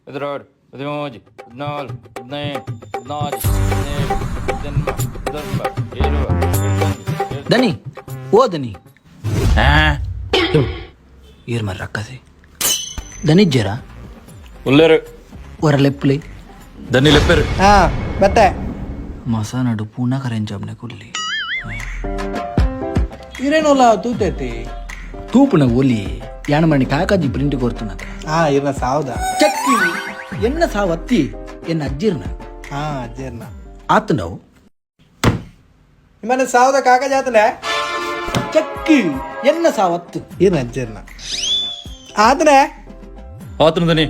12, 13, 14, 15, 16, 17, 18, 19, 20, ದನಿ, ಓ ದನಿ. ಏರ್ ಮರ ರಕ್ಕಸಿ ದನಿಜ್ಜರ? ಉಲ್ಲೇರು. ಹೊರ ಲೆಪ್ಪುಲೆ. ದನಿ ಲೆಪ್ಪೇರು. ಹಾ, ಬತ್ತೆ. ಮಸಾನಡು ಪೂನಾ ಕರೆಂಜಾಬ್ನೆ ಕುಲ್ಲಿ. ಇರೇನೋಲ ತೂತೈತಿ? ತೂಪುನ ಒಲಿ ಯಾಣ ಮಣಿ ಕಾಕಾಜಿ ಪ್ರಿಂಟ್ ಕೊರ್ತುನತ. ಹಾ, ಇರ್ನ ಸಾವ್ದ? ಚಕ್ಕಿ, ಎನ್ನ ಸಾವತ್ತಿ, ಎನ್ನ ಅಜ್ಜಿರ್ನ. ಹಾ, ಅಜ್ಜಿರ್ನ. ಆತು ನಾವು. ನಿಮ್ಮನೆ ಸಾವ್ದ ಕಾಕ ಜಾತನೆ? ಚಕ್ಕಿ, ಎನ್ನ ಸಾವತ್ತು. ಇರ್ನ ಅಜ್ಜಿರ್ನ ಆತನೆ. ಆತನ ದನಿ.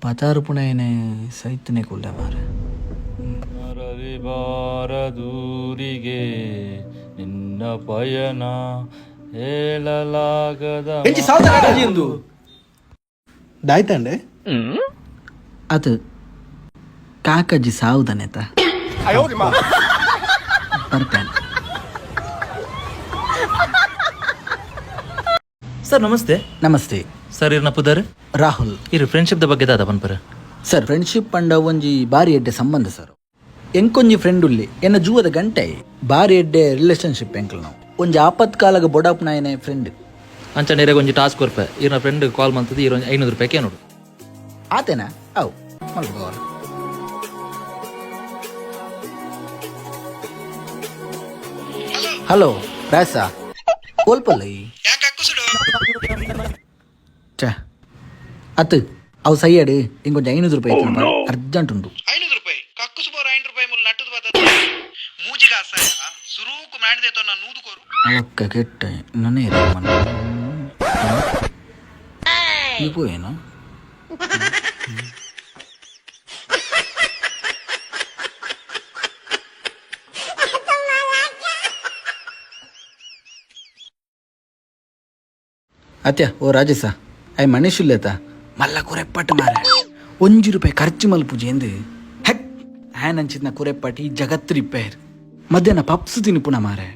ಪತಾರು ಪುಣೆನೆ ಸೈತನೆ ಕುಲ್ಲ ಮಾರ. ಮರಳಿ ಬಾರದೂರಿಗೆ ನಿನ್ನ ಪಯಣ ಹೇಳಲಾಗದ. ಎಂಚಿ ಸಾವ್ದ ಕಾಕಾಜಿ ಎಂದು? ದಾಯ್ತಂಡೆ. ಅದು ಕಾಕಾಜಿ ಸಾವುದನೆತ ಬರ್ತಾನೆ. ಸರ್, ನಮಸ್ತೆ. ನಮಸ್ತೆ. ಸರ್, ಇರ್ನ ಪುದರ್? ರಾಹುಲ್. ಇರು ಫ್ರೆಂಡ್ಶಿಪ್ the ಬಗ್ಗೆ ದಾದ ಪನ್ಪರ? ಸರ್, ಫ್ರೆಂಡ್ಶಿಪ್ ಪಂಡ ಒಂಜಿ ಬಾರಿ ಎಡ್ಡೆ ಸಂಬಂಧ ಸರ್. ಎಂಕೊಂಜಿ ಫ್ರೆಂಡ್ ಉಲ್ಲಿ, ಎನ್ನ ಜೂವದ ಗಂಟೆ. ಬಾರಿ ಎಡ್ಡೆ ರಿಲೇಶನ್ಶಿಪ್ ಎಂಕಲ್ ನಾವು. ಒಂಜಿ ಆಪತ್ಕಾಲಗ ಬೊಡಪ್ನಾಯನೆ ಫ್ರೆಂಡ್. ಅಂಚ ನೇರಾಗ ಒಂಜಿ ಟಾಸ್ಕ್ ಕೊರ್ಪೆ. ಇರ್ನ ಫ್ರೆಂಡ್ ಕಾಲ್ ಮಂತದ್ದು ಇರೋ 500 ರೂಪಾಯಿ ನೋಡು. ಆತೇನಾ? ಅವು ಮಲ್ಪು. ಹಲೋ ರಾಸ, ಕೋಲ್ಪಲ್ಲ ಛೇ, ಅತ್ತು ಅವು ಸೈಯಡು. ಇಂಕೊಂಚ 500 ರೂಪಾಯಿ ಅರ್ಜೆಂಟ್ ಉಂಟು. 500 ರೂಪಾಯಿ ಕಕ್ಕುಸು ಬೋರ್ 500 ರೂಪಾಯಿ ಮುಲ್ ನಟ್ಟುದು ಬರ್ತದೆ. ಮೂಜಿಗೆ ಆಸಾಯ ಸುರೂಕು ಮಾಡಿದೆ ನೂದು ಕೋರು. ಅವಕ್ಕ ಕೆಟ್ಟ ನನ್ನೇ. ಏನು? ಅತ್ಯ, ಓ ರಾಜೇಶ, I Manish ಉಲ್ಲೇತ. ಮಲ್ಲ ಕುರೆಪ್ಪಟ್ಟು ಮಾರ, 1 ರೂಪಾಯಿ ಖರ್ಚು ಮಲ್ಪುಜಿ ಎಂದು ಹೆಕ್ ಹ್ಯಾನ್ ಅಂಚಿದ್ನ ಕುರೆಪ್ಪಟಿ ಜಗತ್ತು ರಿಪೇರ್. ಮಧ್ಯಾಹ್ನ ಪಪ್ಸು ತಿನ್ಪುನ ಮಾರೆ,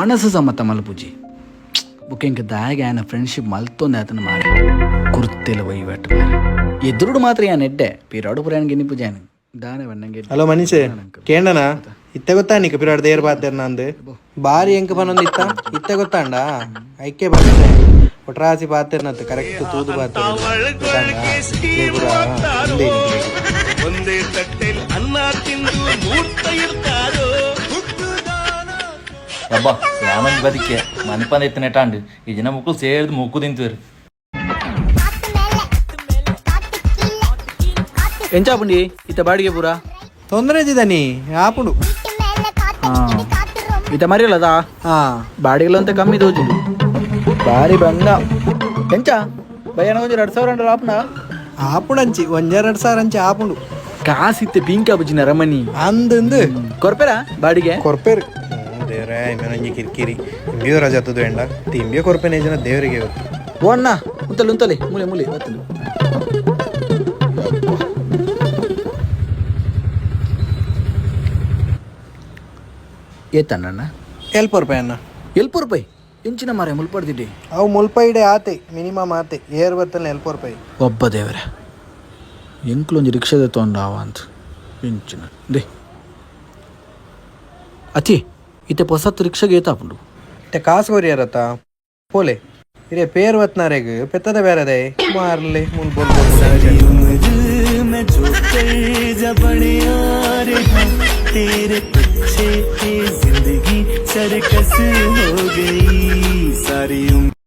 ಒಣಸು ಸಮ್ಮತ ಮಲ್ಪುಜಿ. ಬುಕ್ಕಿಂಗ್ ದಾಗೆ ಆಯನ ಫ್ರೆಂಡ್ಶಿಪ್ ಮಲ್ತೊಂದು ಆತನ ಮಾರೆ, ಕುರ್ತೆಲ ವಹಿವಾಟು ಮಾರೆ. ಎದುರುಡು ಮಾತ್ರ ಯಾನ್ ಎಡ್ಡೆ, ಪಿರಾಡು ಪುರಾಣ ಗಿನ್ನಿ ಪೂಜಾನು ದಾನೆ ಬಣ್ಣಂಗೆ. ಹಲೋ ಮನೀಷ್, ಕೇಂಡನಾ? ಇತ್ತೆ ಗೊತ್ತಾ ನೀಕ ಪಿರಾಡ್ ದೇರ್ ಬಾತೇರ್ ನಂದು ಬಾರಿ ಎಂಕ ಪನೊಂದು ಇತ್ತ. ಇತ್ತೆ ಗೊತ್ತಾಂಡ? ಐಕೆ ಬಂದೆ ಒಟ್ರಾಸಿ ಬಾತೇರ್ನತ್ತು ಕರೆಕ್ಟ್ ತೂದು ಬಾತೇರ್. ಒಂದೇ ತಟ್ಟೆಲ್ ಅನ್ನ ತಿಂದು ಮೂರ್ತ ಇರ್ತಾರೋ. ಅಬ್ಬಾ, ಯಾಮಂಜಿ ಬದಿಕೆ ಮನಿಪಂದ ಇತ್ತು ನೆಟಾಂಡ್. ಈ ಜನ ಮುಕ್ಳು ಸೇರಿದ್ ಮುಕ್ಕು ತಿಂತೇರು. ಎಂಚಾಪುಂಡಿ ಇತ್ತ ಬಾಡಿಗೆ ಪೂರ? ತೊಂದರೆ ಇದ್ದಿದ್ದಾನಿ ಆಪುಂಡು. ಇತ್ತ ಮರಿಯಲ್ಲದಾ? ಹಾ. ಬಾಡಿಗೆಲ್ಲ ಅಂತ ಕಮ್ಮಿ ತೋಜುಂಡು, ಬಾರಿ ಬಂಗ. ಎಂಚ ಬಯ್ಯನ ಒಂಜಿ 2000 ಅಂಡ ಆಪುನ? ಆಪುಂಡಂಚಿ, ಒಂಜೆರಡು ಸಾವಿರ ಅಂಚಿ ಆಪುಂಡು. ಕಾಸಿತ್ತೆ ಪಿಂಕ ಬುಜಿನ ರಮಣಿ. ಅಂದಂದು. ಕೊರ್ಪೆರಾ ಬಾಡಿಗೆ? ಕೊರ್ಪೇರು ದೇವ್ರೇ. ಇಮೇನೊಂಜಿ ಕಿರಿಕಿರಿ. ಇಂಬಿಯೋ ರಜಾ ತದು ಎಂಡ ತಿಂಬಿಯೋ ಕೊರ್ಪೇನೆ ಜನ ದೇವರಿಗೆ ಗೊತ್ತು. ಓ ಅಣ್ಣ, ಉಂತಲೆ ಉಂತಲೆ, ಮೂಲೆ ಮೂಲೆ ಬತ್ತಲು. ಏತಣ್ಣ? ಎಲ್ಪ ರೂಪಾಯಿ ಅಣ್ಣ. ಎಲ್ಪ ರೂಪಾಯಿ ಎಂಚಿನ ಮಾರೆ ಮುಲ್ಪಡ್ದಿಡ್ಡಿ? ಅವು ಮುಲ್ಪ ಇಡೆ ಆತೆ, ಮಿನಿಮಮ್ ಆತೆ. ಏರ್ ಬತ್ತಲ್ಲ ಎಲ್ಪ ರೂಪಾಯಿ. ಒಬ್ಬ ದೇವರೇ, ಎಂಕ್ಲೊಂಜಿ ರಿಕ್ಷಾದ ತೊಂಡಾವ ಅಂತ ಎಂಚಿನ they ಅತಿ. ಇತ್ತೆ ಪೊಸತ್ತು ರಿಕ್ಷಾಗೆ ಏತಾಪುಂಡು? ಇತ್ತೆ ಕಾಸು ಕೊರಿಯರತ್ತ ಪೋಲೆ. ಇರೇ ಪೇರ್ ಬತ್ನಾರೆಗ್ ಪೆತ್ತದ ಬೇರೆದೆ ಮಾರ್ಲಿ ಮುಲ್ ಬೋಲ್ ಬೋಲ್. जो कर्जा बढ़िया रहा तेरे पीछे, जिंदगी सर्कस हो गई सारी उम्र.